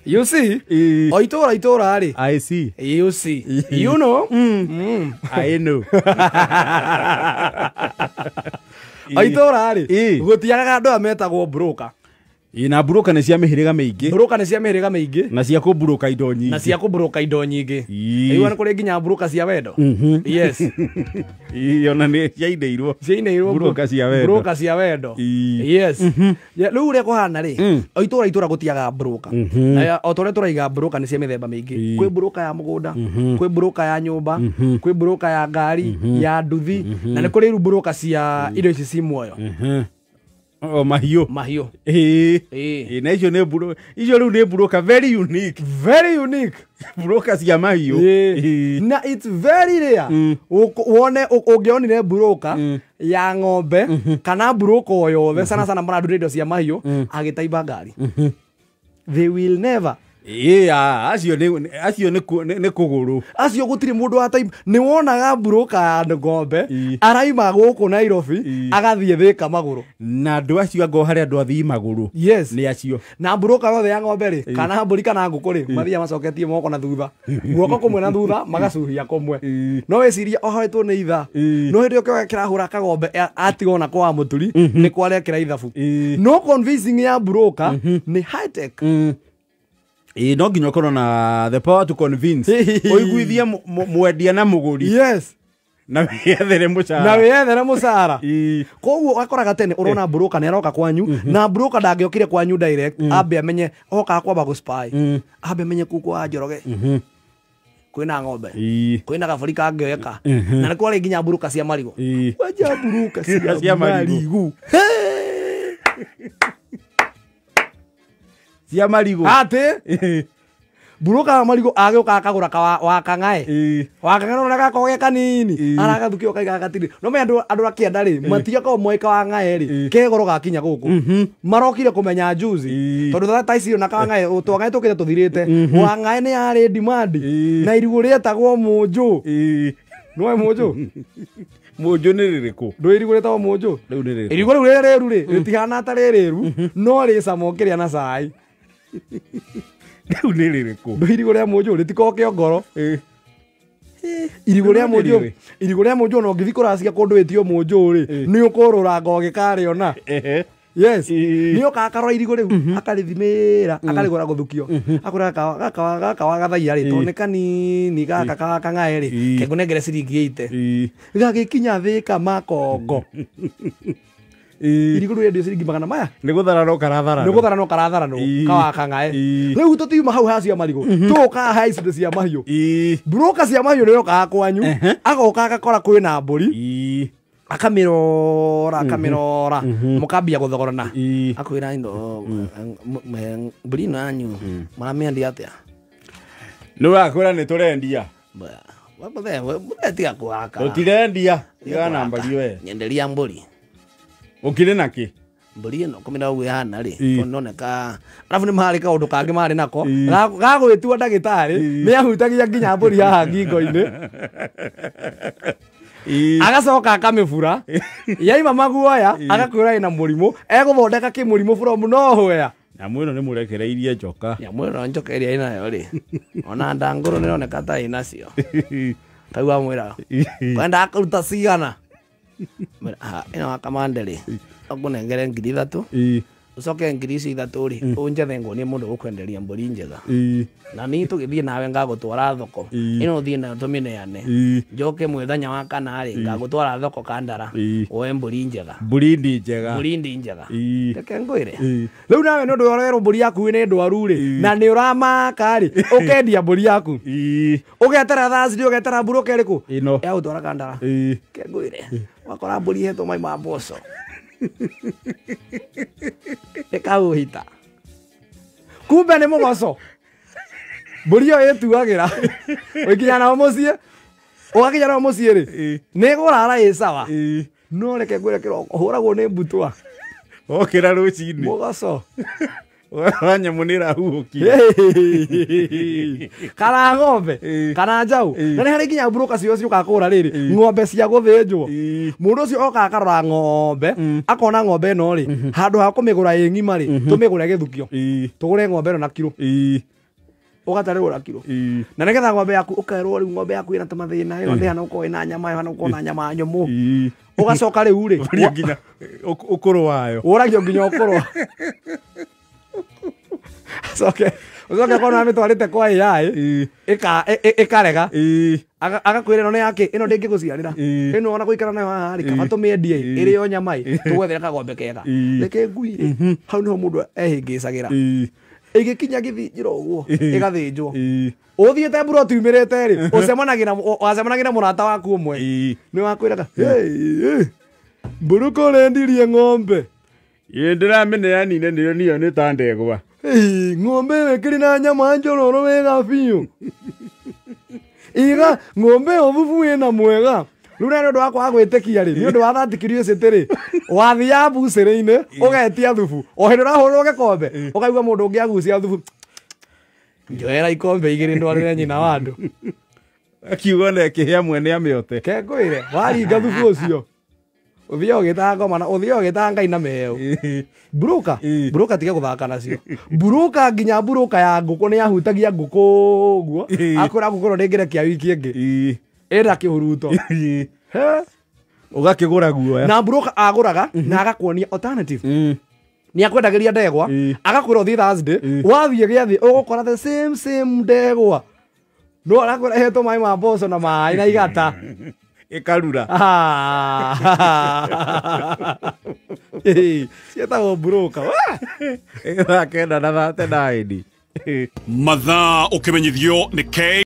You see, o itũra itũra rĩ, I see. You see, you know. I know. O itũra rĩ, gũtiagaga andũ aya metagwo broker. Ĩ, na mburuka nĩ cia mĩhĩrĩga mĩingĩ. Broker nĩ cia mĩhĩrĩga mĩingĩ. Na cia kũmburuka indo nyingĩ. Na cia kũmburuka indo nyingĩ. Igua nĩ kũrĩ nginya broker cia wendo. Yes. Ĩ, ona nĩ ciainĩirwo. Ciainĩirwo. Broker cia wendo. Broker cia wendo. Yes. Rĩu ũrĩa kũhana rĩ, o itũra itũra gũtiagaga broker. Na o ta ũrĩa tũraiga broker nĩ cia mĩthemba mĩingĩ. Kwĩ broker ya mũgũnda, kwĩ broker ya nyũmba, kwĩ broker ya ngari, ya nduthi, na nĩ kũrĩ rĩu broker cia indo ici ci muoyo. O mahiũ. Mahiũ. Ĩ. Ĩ, na icio nĩ icio rĩu nĩ broker very unique. Very unique. Broker cia mahiũ. Ĩ. Na it's very rare. Wone ũngĩonire broker ya ng'ombe kana broker o yothe, sana sana marandura indo cia mahiũ agĩtaimba ngari. They will never. Ĩ, acio nĩ acio nĩ kũgũrũ. Acio gũtirĩ mũndũ wa taimba. Nĩ wonaga broker ya ng'ombe araima gũkũ Nairobi agathiĩ Thĩka magũrũ. Na andũ acio angoo harĩa andũ athii magũrũ. Yes. Nĩ acio. Na broker yothe ya ng'ombe rĩ, kana mbũri kana ngũkũ rĩ, mathiaga macoketie moko na thutha. Guoko kũmwe na thutha magacuhia kũmwe. No wĩcirie ohoetwo nĩ ithaa. No hĩndĩ ĩyo kĩoya kĩrahũra kagombe atigwo na kwa mũturi nĩ kwarekera ithabu. No convincing ya broker nĩ high tech. Ĩ, no nginya ũkorwo na the power to convince. Ũiguithie mwendia na mũgũri. Yes. Na wĩyethere mũcara. Na wĩyethere mũcara. Koguo ũgakoraga tene ũrona broker nĩ aroka kwanyu, na broker ndangĩokire kwanyu direct, ambe amenye okaga kwamba gũ spy. Ambe amenye kũu kwa Njoroge. Kwĩna ng'ombe. Kwĩna gabũri kangĩoeka. Na nĩ kwarĩ nginya broker cia marigũ. Kwanja broker cia marigũ. Cia marigũ. Atĩ broker wa marigũ agĩũka akagũra wa kang'ae. Wa kang'ae nĩ gakoragwo ge kanini. Aragathukio kaiga gatirĩ. No me andũ a kĩanda rĩ, matigakoragwo moĩ ka ng'ae rĩ, ke goro gakinya gũkũ. Marokire kũmenya juzi. Tondũ thaa ici ona ka ng'ae, twang'ae tũkĩte tũthirĩte. Wa ng'ae nĩ yarĩ demand. Na irigũ rĩetagwo mũnjũ. Nĩũĩ mũnjũ? Mũnjũ nĩ rĩrĩkũ? Ndũĩ irigũ rĩetagwo mũnjũ? Rĩu nĩ rĩrĩkũ? Irigũ rĩu rĩrĩ rĩru rĩ, rĩtihana ta rĩrĩ rĩru, no rĩ cama ũkĩrĩa na cai. Rĩu nĩ rĩrĩkũ? Ndũĩ irigũ rĩa mũnjũ rĩtikoragwo kĩongoro. Irigũ rĩa mũnjũ, irigũ rĩa mũnjũ ona ũngĩthiĩ kũracia kũndũ wĩtio mũnjũ rĩ, nĩ ũkũrũranga ũgĩkarĩona. Yes. Nĩ okaga akarora irigũ rĩu, akarĩthimĩra, akarĩgũra gũthukio. Akũra gaka gaka wa gathaiya rĩ, tondũ nĩ kanini gaka ka kang'ae rĩ, kengũnengere ciringi 80. Gagĩkinya Thĩka makongo. Irigũ rĩu rĩendio ciringi magana maya. Nĩ gũtharanwo karatharanwo. Nĩ gũtharanwo karatharanwo, kawa kang'ae. Rĩu tũtiuma hau ha cia marigũ, tũũkaga ha icio cia mahiũ. Broker cia mahiũ nĩ okaga kwanyu, agoka agakora kwĩna mbũri. Akamĩrora, akamĩrora, mũkambia gũthogorana. Akwĩra indo, mbũri ĩno yanyu, mũramĩendia atĩa? Nĩ ũrakwĩra nĩ tũrendia. Mũthee tiga kũhaka. Tũtirendia. Tiga na mbari we. Nyenderia mbũri. Ũkĩrĩ na kĩ? Mbũri ĩno kũmĩra ũguo ĩhana rĩ, tondũ nĩoneka, arabu nĩ marĩ kaũndũ kangĩ marĩ nako, ga gwĩtua ndagĩtarĩ, nĩ ahutagia nginya mbũri haha ngingo-inĩ. Agacoka akamĩbura, yaima maguoya, agakwĩra ĩna mũrimũ, egũthondeka kĩmũrimũ from nowhere. Nyamũ ĩno nĩ mũrekereirie njoka. Nyamũ ĩno njoka ĩrĩa ĩnayo rĩ, ona ndangũrũ nĩroneka ta ĩnacio. Kau amwĩra, wendaga kũruta cigana? Ĩno wa kamande rĩ, ũkũnengere 3,000, ũcoke 3,000 rĩ, ũnjethe nguonie mũndũ ũkwenderia mbũri njega. Na niĩ tũgĩthiĩ nawe ngagũtwara thoko, ĩno ũthiĩ nayo tũmĩneane. Njoke mũthenya wa kana rĩ, ngagũtwara thoko Kandara, woe mbũri njega. Mbũri ndi njega. Mbũri ndi njega. Reke ngwĩre. Rĩu nawe nĩ ũndũ ũrerwo mbũri yaku nĩ ndwaru rĩ, na nĩ ũramaka rĩ, ũkendia mbũri yaku. Ũgetera Thursday, ũgetera mburuka ĩrĩkũ? Ĩno. Ya gũtwara Kandara. Reke ngwĩre. Wakora mbũri ĩhetwo mai ma mboco. Ĩkaũhita. Kumbe nĩ mũgoco. Mbũri ĩyo ĩtuagĩra. Ũkinya nao mũciĩ, ũgakinya nao mũciĩ rĩ, nĩ ĩkũrara ĩ sawa. No reke ngwĩre kĩroko, ũhũragwo nĩ mbutwa. Okĩra rũcinĩ. Mũgoco. Ũgakora nyamũ nĩ ĩrahuhũkia. Kana ng'ombe, kana njaũ. Na nĩ harĩ nginya mburũka cio ciũkaga kũgũra rĩrĩ ng'ombe cia gũthĩnjwo. Mũndũ ũcio okaga akarora ng'ombe, akona ng'ombe ĩno rĩ, handũ ha kũmĩgũra ĩ ng'ima rĩ, tũmĩgũre gĩthukio, tũgũre ng'ombe ĩno na kiro, ũgatarĩrwo na kiro, na nĩgetha ng'ombe yaku ũkerwo rĩu ng'ombe yaku ĩna tũmathĩna, ĩno ndĩhana gũkorwo ĩna nyama, ĩhana gũkorwo na nyama nyũmũ. Ũgacoka rĩu rĩ, Ũria nginya ũkũrũ wayo. Ũragio nginya ũkũrũ. Acoke ũcoke korwo amĩtwarĩte kwa AI, ĩkarega, agakwĩra ĩno nĩ yake, ĩno ndĩngĩgũciarĩra, ĩno ona gũikara nayo haha rĩ, kaba tũmĩendie ĩrĩo nyama ĩ, tũgwethere kagombe kega. Reke ngui rĩ, hau nĩho mũndũ ehĩngĩcagĩra. Ĩgĩkinya gĩthĩnjĩro ũguo, ĩgathĩnjwo, ũthiĩte mburoti umĩrĩte rĩ, ũcemanagia wacemanagia na mũrata waku ũmwe, nĩ wakwĩraga, "Hey, mburuka ũrendirie ng'ombe?" Ĩ, ndĩramĩneanire nĩyo niyo nĩ ta ndegwa. Hey, ng'ombe ĩyo ĩkĩrĩ na nyama njororo wega biũ, iga ng'ombe ĩyo thubu ĩna mwega. Rĩu na nĩ ũndũ wa kwaga gwĩtĩkia rĩ, nĩ ũndũ wa that curiosity rĩ, wathiaga mbucĩrĩ-inĩ ũgetia thubu, o hĩndĩ ũrahũrwo gĩkombe ũkaigua mũndũ ũngĩ agucia thubu, njoera ikombe igĩrĩ ndwarĩre nyina wa andũ. Akiuga ona ĩkĩhĩa mwene amĩote. Ke ngwĩre, waringa thubu ũcio ũthiaga ũgĩtaga ngoma na ũthiaga ũgĩtaga Ngai na meheo. Mburuka, mburuka, tiga gũthaka nacio mburuka. Nginya mburuka ya ngũkũ nĩ yahutagia ngũkũ ũguo, akwĩra ngũkũ ĩno ndĩngĩrekia wiki ĩngĩ, ĩna kĩhuruto. He? Ũgakĩgũra guoya. Na mburuka agũraga na agakuonia alternative. Nĩ akwendagĩria ndegwa, agakwĩra ũthiĩ Thursday, wathiĩ gĩathĩ ũgũkora the same same ndegwa, no arakwĩra ĩhetwo maĩ ma mboco na maĩ na igata. Ĩkarura. Ah. Ĩĩ, ciĩtagwo mburuka. Thaa 9 na 39. Mathaa ũkĩmenyithio nĩ K